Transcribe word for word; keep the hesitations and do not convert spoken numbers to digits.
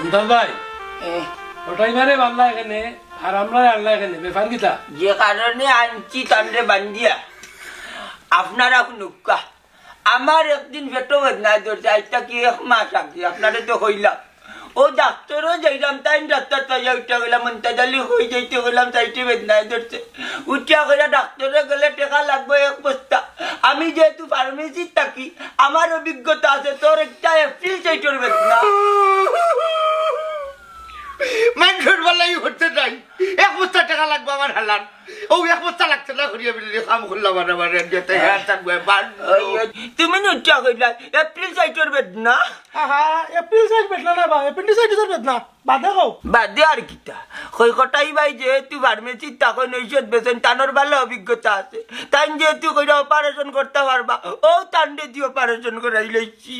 মুমতাজ ভাই, এ, ওটাই মারে বাংলা এখানে, আর আমরা আল্লাহ এখানে, ব্যাপার কিতা? যে কারণে আনছি তানরে বান্ধিয়া, আপনারা হুনুক্কা। আমার একদিন পেটো বেদনায় ধরছে, আইজ থাকি এক মাস আগে, আপনারে তো কইলাম। ও ডাক্তারও যাইলাম, তাইন ডাক্তার পাইয়া উঠিয়া গেলাম, মন্তাজ আলী কই যাইতে গেলাম, তাইতে বেদনায় ধরছে। উঠিয়া কইরা ডাক্তারে গেলে টেকা লাগবো এক বস্তা। আমি যেহেতু ফার্মেসিত থাকি, আমার অভিজ্ঞতা আছে, তোর একটা এপ্রিল সাইটর বেদনা। মানুষের বেলায় করতে নাই, এক বস্তা টেকা লাগবো আমার হালান। ও এক বস্তা লাগছে না করিয়া বিলি কাম করলাম আর আমার যেতে হ্যাঁ, তার বয় বান। ওই, ওই, তুমি নুচ্চা কইলা, এপ্রিল সাইটর বেদনা। আহা, এপ্রিল সাইট বেদনা না বা, অ্যাপেন্ডিসাইটিসর বেদনা। বাদে কও। বাদে আর কিতা? কই কটাই ভাই যেহেতু ফার্মেসিত থাকইন, ঔষধ বেচইন, তানর ভালা অভিজ্ঞতা আছে। তাইন যেহেতু কইরা অপারেশন করতা পারবা, ও তানরে দি অপারেশন করাই লইছি।